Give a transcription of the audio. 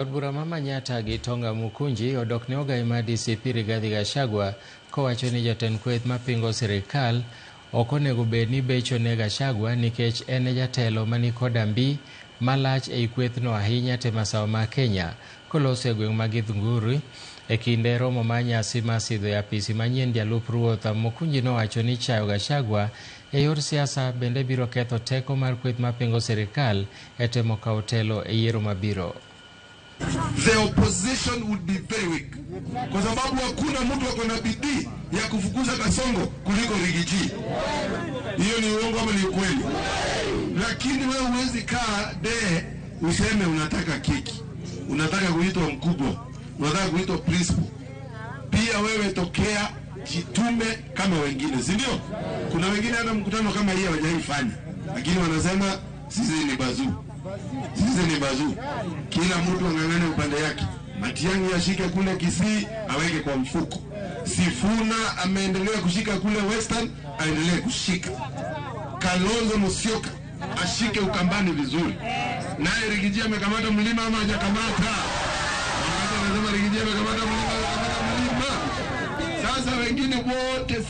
Od bura ma Manyatta gi Tonga Mukunji odok ne ogai mar DCP Rigathi Gachagua kowacho ni jatend kweth mapingo sirikal ok onego bed ni becho ne Gachagua nikech en e jatelo manikoda mbi malach ei kwethno ahinya te masawa ma Kenya koloso e gweng' ma Githunguri e kinde romo mar nyasi mar sidho e apisi manyien. Jalup ruoth Mukunji nowacho ni chayo Gachagua e yor siasa bende biro ketho teko mar kweth mapingo sirikal e temo kawo telo e yiero mabiro. The opposition would be very weak, kwa sababu hakuna mtu ako na bidii ya kufukuza Kasongo kuliko Riggy G. Hiyo ni uongo ama ni ukweli? Lakini wewe huwezi kaa de useme unataka keki, unataka kuitwa mkubwa, unataka kuitwa principal. Pia wewe tokea, jitume kama wengine, si ndio? Kuna wengine hata mkutano kama hii hawajaifanya, lakini wanasema sisi ni bazuu, sisi ni bazuu. Kila mtu ang'ang'ane upande yake. Matiang'i ashike kule Kisii aweke kwa mfuko. Sifuna ameendelea kushika kule Western, aendelee kushika. Kalonzo Musyoka ashike Ukambani vizuri. Naye Riggy G amekamata mlima ama hajakamata? Wakati anasema Riggy G amekamata mlima, amekamata mlima. Sasa wengine wote si